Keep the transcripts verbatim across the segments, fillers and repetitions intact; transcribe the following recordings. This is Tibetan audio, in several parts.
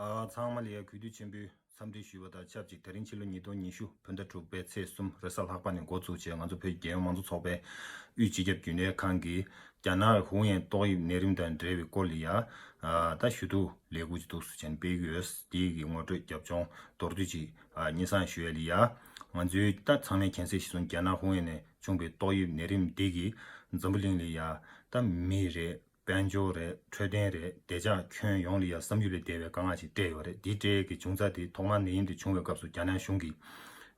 ཨ། ཚང་མ་ལ་ཡ་གུས་འདུད་ཆེན་པོས་འཚམས་འདྲི་ཞུས་པ་དང་ཆབས་ཅིག་དེ་རིང་ཕྱི་ལོ་ཉིས་སྟོང་ཉི་ཤུ་བོད་ཟླ་དྲུག་པའི་ཚེས་གསུམ་རེས་གཟའ་ལྷག་པ་ནས་འགོ་བཙུགས་བྱས། ང་ཚོ་བོད་ཀྱི་རྒྱལ་ཡོངས་མང་གཙོ་ཚོགས་པའི་དབུས་སྤྱི་ཁྱབ་རྒྱུན་ལས་ཁང་གིས་རྒྱ་ནག་ཧུའུ་ཡན་ཏོག་དབྱིབས་ནད་རིམས་དང་འབྲེལ་བའི་སྐོར་ལ་ཡ། ཨ། ད་ཞུ་གཏུག་ལས་འགུལ་ཅིག་འདུག་སེ་བྱས་ནས་སྤེལ་གྱི་ཡོད། དེའི་གི་ངོ་སྤྲོད་རྒྱབ་ལྗོངས་མདོར་བསྡུས་ཅིག་ཨ། སྙན་སེང་ཞུ་ཡ་ལ་ཡ། ང་ཚོའི་ད་ཚང་མས་མཁྱེན་གསལ་ཞིག་སོང་། རྒྱ་ནག་ཧུའུ་ཡན་ནས་བྱུང་བའི་ཏོག་དབྱིབས་ནད་རིམས་འདི་གིས་འཛམ་བུ་གླིང་ལ་ཡ། ད་མི་རེད། དཔལ་འབྱོར་རེད། འཕྲོད་བསྟེན་རེད། བདེ་འཇགས་ཁྱོན་ཡོངས་ལ་ཡ་བསམ་ཡུལ་ལས་འདས་པའི་དཀའ་ངལ་ཅིག་སྤྲད་ཡོད་རེད། འདི་སྤྲད་ཀྱི་འབྱུང་རྩ་དེ་ཐོག་མར་ནད་ཡམས་དེ་བྱུང་བའི་སྐབས་སུ་རྒྱ་ནག་གཞུང་གིས་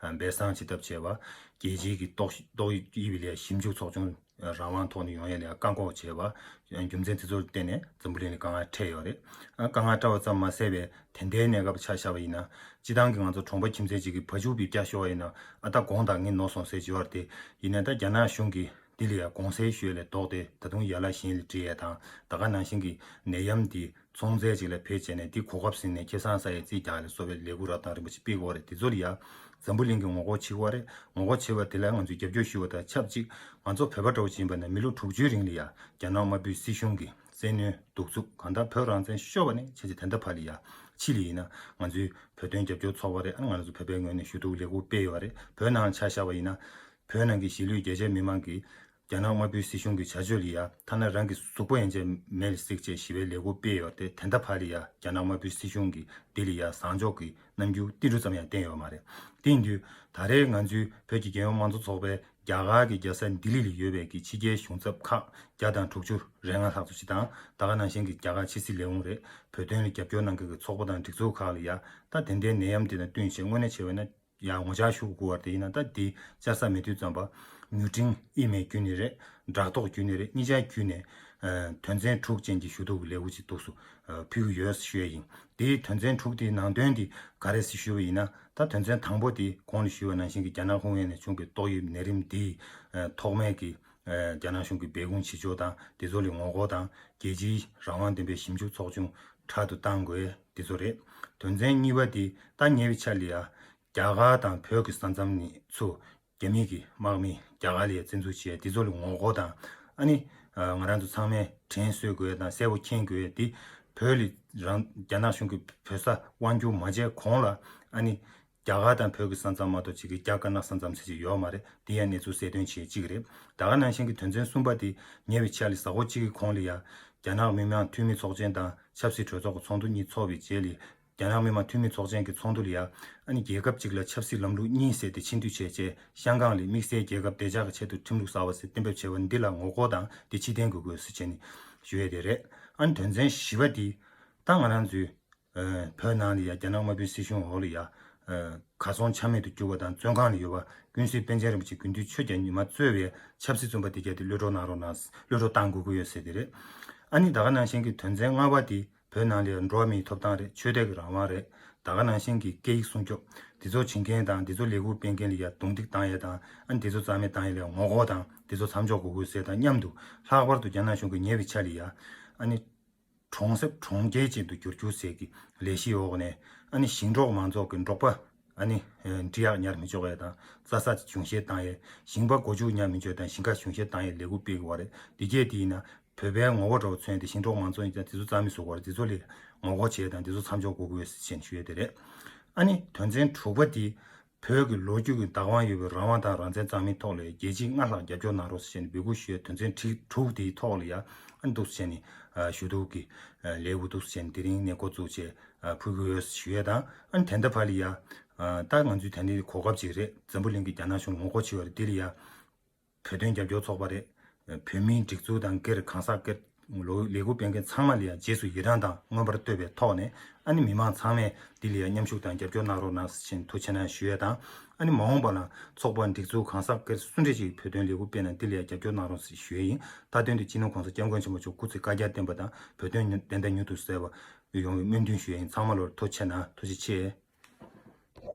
འབད་བཟང་བྱེད་ཐབས་བྱས་པ། རྒྱལ་སྤྱིའི་གི་ཏོག་ཏོག་དབྱིབས་ལ་ཡ་ཞིབ་འཇུག་ཚོགས་ཆུང་རང་དབང་ཐོག་ནས་ཡོང་ཡ་ལ་ཡ་བཀག་འགོག་བྱས་པ། རྒྱུ་མཚན་དེ་ཚོར་བརྟེན་ནས་འཛམ་བུ་གླིང་ལ་དཀའ་ངལ་འཕྲད་ཡོད་རེད། ཨ། དཀའ་ངལ་འཕྲད་པ་ཙམ་མ་ཟད་པའི་དེ་འདྲའི་གནས་སྐབས་ཆ་བཞག་པ་ཡིན་ན། སྤྱི་བཏང་གི་ང་ཚོ་གྲོང་པ་ཁྱིམ་མཚེས་ཅིག་གི་བ་ཕྱུགས་པའི་སྐྱ་ཤོར་བ་ཡིན་ན། ཨ། ད་དགོངས་དག་ངེས་ནོར་སོང་ཟེར་གྱི་ཡོད་རེད་དེ། ཡིན་ནའི་ད་རྒྱ་ནག་གཞུང་གིས་འདི་ལ་ཡ་དགོངས་སེལ་ཞུ་ཡ་ལས་ལྡོག་སྟེ། ད་དུང་ཡ་ལ་གཞན་ལ་འདྲི་ཡ་དང་། ད་ག་ནང་བཞིན་གྱི་ནད་ཡམས་འདི་ཚོང་རྫས་ཅིག་ལ་བེད་སྤྱད་ནས་འདི་གོ་སྐབས་ཟིན་ནས་ཁེ་བཟང་ཟ་ཡའི་རྩིས་རྒྱག་ལ་སོགས་པའི་ལས་འགུལ་རབ་དང་རིམ་པ་ཞིག་སྤེལ་གྱི་ཡོད་རེད། དེ་ཚོ་ལ་ཡ་འཛམ་བུ་གླིང་གིས་ངོ་རྒོལ་བྱེད་ཀྱི་ཡོད་རེད། ངོ་རྒོལ་བྱེད་པ་དེ་ལ་ང་ཚོས་རྒྱབ་སྐྱོར་ཞུ་བ་དང་ཆབས་ཅིག་ང་ཚོ་བོད་པ་འདྲ་བོ་ཅིག་ཡིན་པ་ན་མི་ལོ་དྲུག་ཅུའི་རིང་ལ་ཡ་རྒྱ་ནག་དམར་པོའི་སྲིད་གཞུང་གི་བཙན་གནོན་གདུག་རྩུབ། གང་ལྟར་བོད་རང་བཙན་ཤོར་བ་ནས་བྱས་ཙང་དེ་འདྲ་བར་ལ་ཡ། ཕྱི་ལ་ཡིན་ན་ང་ཚོའི་བོད་དོན་རྒྱབ་སྐྱོར་ཚོགས་པ་རེད། ཨ། ང་ཚོ་བོད་པའི་ངོས་ནས་ཞུ་གཏུག་ལས་འགུལ་སྤེལ་ཡོད་རེད། བོད་ནང་ཆ་བཞག་པ་ཡིན་ན། བོད་ནང་གི་གཞིས་ལུས་རྒྱ་ཆེའི་མི་མང་གིས་རྒྱ་ནག་དམར་པོའི་སྲིད་གཞུང་གི་བྱ་སྤྱོད་ལ་ཡ། ཐ་ན་རང་གི་གཟུགས་པོ་ཡན་ཆད་མེ་ལ་བསྲེགས་བྱས་ཞི་བའི་ལས་འགུལ་སྤེལ་ཡོད་རེད། དེ་འདྲ་བར་ལ་ཡ་རྒྱ་ནག་དམར་པོའི་སྲིད་གཞུང་གིས་འདི་ལ་ཡ་བཟང་ཕྱོགས་ཀྱི་རྣམ་འགྱུར་ཏིལ་འབྲུ་ཙམ་ཡང་བསྟན་ཡོད་མ་རེད། དེ་ཡིན་དུས་ད་རེས་ང་ཚོའི་བོད་ཀྱི་རྒྱལ་ཡོངས་མང་གཙོ་ཚོགས་པའི་རྒྱ་གར་གྱི་རྒྱལ་ས་ལྡི་ལི་ལ་ཡོད་པའི་གི་ཕྱི་རྒྱལ་གཞུང་ཚབ་ཁག་བརྒྱ་དང་དྲུག་ཅུ་རེ་ལྔ་ལྷག་ཙམ་ཞིག་དང་། ད་ག་ནང་བཞིན་གྱི་རྒྱ་གར་ཕྱི་སྲིད་ལས་ཁུངས་རེད། བོད་དོན་ལ་རྒྱབ་སྐྱོར་གནང་མཁན་གྱི་ཚོགས་པ་དང་སྒྲིག་འཛུགས་ཁག་ལ་ཡ། ད་དེ་འདྲའི་ནད་ཡམས་དེ་དང་བསྟུན་བྱས་དངོས་གནས་བྱས་པ་ན་ཡ་ངོ་ཅག་ཞུ་དགོས་པ་དེ་ཡིན་ན། ད་འདི་བཅར་ས་མེད་དུས་ཙམ་པ་མྱུར་འཕྲིན་ཨི་མེལ་བརྒྱུད་ནས་རེད། དྲ་ཐོག་བརྒྱུད་ནས་རེད། གཉིས་ཆ་བརྒྱུད་ནས། ཨ། དོན་ཚན་དྲུག་ཅན་གྱི་ཞུ་གཏུག་གི་ལས་འགུལ་ཅིག་འདུག་སེ་ཕུལ་གྱི་ཡོད་ཞུ་ཡ་ཡིན། དེའི་དོན་ཚན་དྲུག་དེའི་ནང་དོན་དེ་ག་རེ་ཟེར་ཞུས་པ་ཡིན་ན། ད་དོན་ཚན་དང་པོ་དེ་གོང་ལ་ཞུས་པ་ནང་བཞིན་གྱི་རྒྱ་ནག་ཧུང་ཡན་ནས་བྱུང་བའི་ཏོག་དབྱིབས་ནད་རིམས་དེའི་ཐོག་མའི་གི་རྒྱ་ནག་གཞུང་གི་སྦས་སྐུང་བྱེད་ཕྱོགས་དང་། དེ་ཚོ་ལ་ངོ་རྒོལ་དང་། རྒྱལ་སྤྱིའི་རང་དབང་ལྡན་པའི་ཞིབ་འཇུག་ཚོགས་ཆུང་དྲག་ཏུ་གཏང་དགོས། དེ་ཚོ་རེད། དོན་ཚན་གཉིས་པ་དེ་ད་ཉེ་བའི་ཆར་ལ་ཡ། རྒྱ་གར་དང་བོད་ཀྱི་ས་མཚམས་ནས་ཚུར་རྒྱ་མི་གི་དམག་མི་རྒྱ་གར་ལ་ཡ་བཙན་འཛུལ་བྱས། དེ་ཚོ་ལ་ངོ་རྒོལ་དང་། ཨ་ནི་ང་རང་ཚོ་ཚང་མས་དྲན་གསོ་དགོས་དང་གསལ་པོ་མཁྱེན་དགོས་དེ། བོད་ལ་རང་རྒྱ་ནག་གཞུང་གིས་བོད་ས་དབང་བསྒྱུར་མ་བྱས་གོང་ལ། ཨ་ནི་རྒྱ་གར་དང་བོད་ཀྱི་ས་མཚམས་མ་གཏོགས་ཅིག་གི་རྒྱ་དཀར་ནག་ས་མཚམས་ཟེར་ཅིག་ཡོད་མ་རེད། དེ་ཡང་གནས་ཚུལ་གསལ་སྟོན་བྱེད་ཅིག་རེད། ད་ག་ནང་བཞིན་གྱི་དོན་ཚན་གསུམ་པ་དེ་ཉེ་བའི་ཆར་ལ་གཟའ་འཁོར་གཅིག་གི་གོང་ལ་ཡ། རྒྱ་ནག་མི་དམངས་འཐུས་མི་ཚོགས་ཆེན་དང་ཆབ་སྲིད་གྲོས་ཚོགས་ཀྱི་ཚོགས་འདུ་གཉིས་ཚོགས་པའི་རྗེས་ལ། རྒྱ་ནག་མི་དམངས་འཐུས་མི་ཚོགས་ཆེན་གྱི་ཚོགས་འདུ་ལ་ཡ། ཨ་ནི་རྒྱལ་ཁབ་གཅིག་ལ་ཆབ་སྲིད་ལམ་ལུགས་གཉིས་ཟེར་ཏེ་ཆེན་བསྡུས་བྱས་བྱས། ཤང་ཀང་ལ་དམིགས་བསལ་རྒྱལ་ཁབ་བདེ་འཇགས་ཀྱི་ཆེད་དུ་ཁྲིམས་ལུགས་གསར་པ་ཟེར་གཏན་འབེབས་བྱས་པ་འདི་ལ་ངོ་རྒོལ་དང་། འདི་ཕྱིར་འཐེན་དགོས་དགོས་ཟེར་བྱས་ནས་ཞུ་ཡས་དེ་རེད། ཨ་ནི་དོན་ཚན་བཞི་པ་འདི་ད་ང་རང་ཚོའི་ཨ་བོད་ནང་ལ་ཡ་རྒྱ་ནག་དམར་པོའི་སྲིད་གཞུང་འོག་ལ་ཡ། ཨ་གར་སོང་ཆ་མེད་དུ་གྱུར་བ་དང་བཙོན་ཁང་ལ་ཡོད་པ་ཀུན་གཟིགས་པཎ་ཆེན་རིན་པོ་ཆེ་དགུན་དུས་ཆོས་རྒྱལ་ཉི་མ་གཙོས་པའི་ཆབ་སྲིད་བཙོན་པ་དེ་གྱད་དེ་གློད་གྲོལ་གནང་རོགས་གནང་། གློད་གྲོལ་གཏང་དགོས་ཀྱི་ཡོད་ཟེར་དེ་རེད། ཨ་ནི་ད་ག་ནང་བཞིན་གྱི་དོན་ཚན་ལྔ་པ་དེ་བོད་ནང་ལ་ཡ་འགྲོ་བ་མིའི་ཐོབ་ཐང་རེད། ཆོས་དད་ཀྱི་རང་དབང་རེད། ད་ག་ནང་བཞིན་གྱི་སྐད་ཡིག་སྲུང་སྐྱོབ། དེ་ཚོ་བྱེད་མཁན་དང་དེ་ཚོ་ལས་འགུལ་སྤེལ་མཁན་ལ་ཡ་རྡུང་རྡེག་བཏང་ཡས་དང་། ཨ་ནི་དེ་ཚོ་རྩ་མེད་བཏང་ཡས་ལ་ཡ་ངོ་རྒོལ་དང་། དེ་ཚོ་མཚམས་འཇོག་དགོས་ཀྱི་ཡོད་ཟེར་དང་མཉམ་དུ། ལྷག་པར་དུ་རྒྱ་ནག་གཞུང་གིས་ཉེ་བའི་ཆར་ལ་ཡ། ཨ་ནི་གྲོང་གསེབ་གྲོང་ཁྱེར་ཅན་དུ་བསྒྱུར་རྒྱུ་ཟེར་གྱི་ལས་གཞིའི་འོག་ནས། ཨ་ནི་ཞིང་འབྲོག་མང་ཚོགས་ཀྱི་འབྲོག་པ། ཨ་ནི་ཨ་འབྲི་གཡག་ཉར་མི་འཇོག་ཡས་དང་། རྩྭ་ས་གཞུང་བཞེས་བཏང་ཡས། ཞིང་པ་སྒོ་ཕྱུགས་ཉར་མི་འཇོག་དང་ཞིང་ཁ་གཞུང་བཞེས་བཏང་ཡས་ལས་འགུལ་སྤེལ་གྱི་ཡོད་རེད། དེ་གྱད་དེ་ཡིན་ན་བོད་པའི་ངོ་རྒོལ་འདྲ་བོ་མཚོན་ཏེ། ཞིང་འབྲོག་མང་ཚོགས་ཡིན་ཙང་དེ་ཚོ་རྩ་མེད་བཟོ་དགོས་རེད། དེ་ཚོ་ལ་ངོ་རྒོལ་བྱེད་ཡས་དང་དེ་ཚོ་མཚམས་འཇོག་དགོས་ཀྱི་ཡོད་ཟེར་བྱས་ནས་ཞུ་ཡས་དེ་རེད། ཨ་ནི་དོན་ཚན་དྲུག་པ་དེ། བོད་ཀྱི་ལོ་རྒྱུས་ཀྱི་བདག་དབང་ཡོད་པའི་རང་དབང་དང་རང་བཙན་གཙང་མའི་ཐོག་ལ་རྒྱལ་སྤྱིས་སྔར་ལྷག་རྒྱབ་སྐྱོར་གནང་རོགས་ཟེར་བྱས་ནས་འབོད་སྐུལ་ཞུ་ཡས་དོན་ཚན་ཁྲི་དྲུག་དེའི་ཐོག་ལ་ཡ། ཨ་ནི་འདུག་སེ་བྱས་ནས་ཞུ་གཏུག་གི་ལས་འགུལ་འདུག་སེ་བྱས་ནས་དེ་རིང་ནས་འགོ་བཙུགས་བྱས་ཕུལ་གྱི་ཡོད་ཞུ་ཡས་དང་། ཨ་ནི་དེ་འདྲ་བར་ལ་ཡ། ད་ང་ཚོས་ད་ནི་གོ་སྐབས་ཅིག་རེད། འཛམ་བུ་གླིང་གི་རྒྱ་ནག་གཞུང་ངོ་རྒོལ་བྱེད་པ་རེད། དེ་ལ་ཡ། བོད་དོན་རྒྱབ་སྐྱོར་ཚོགས་པ་རེད། བོད་མིའི་སྒྲིག་འཛུགས་དང་སྒེར་གང་ཟག་སྒེར། ལོ་ལས་འགུལ་སྤེལ་མཁན་ཚང་མ་ལ་ཡང་རྗེས་སུ་ཡི་རང་དང་མངོན་པར་བསྟོད་པའི་ཐོག་ནས། ཨ་ནི་མི་མང་ཚང་མས་འདི་ལ་ཡང་མཉམ་ཞུགས་དང་རྒྱབ་སྐྱོར་གནང་རོགས་གནང་ཟེར་ནས་ཐུགས་རྗེ་གནང་ཞུ་ཡས་དང་། ཨ་ནི་མ་འོངས་པ་ལ་ཚོགས་པ་སྒྲིག་འཛུགས་གང་ཟག་སྒེར་སུ་འདྲ་ཞིག་བོད་དོན་ལས་འགུལ་སྤེལ་ན་འདི་ལ་ཡང་རྒྱབ་སྐྱོར་གནང་རོགས་ཟེར་ཞུ་ཡས་ཡིན། མཐའ་དོན་དུ་སྤྱི་ནོར་༸གོང་ས་༸སྐྱབས་མགོན་ཆེན་པོ་མཆོག་སྐུ་ཚེ་བསྐལ་བརྒྱར་བརྟན་པ་དང་། བོད་དོན་བདེན་མཐའ་མྱུར་དུ་གསལ་བ་ཡོང་བའི་སྨོན་འདུན་ཞུ་ཡས་ཡིན། ཚང་མ་ལོར་ཐུགས་རྗེ་ཆེ་གནང་། ཐུགས་རྗེ་ཆེ།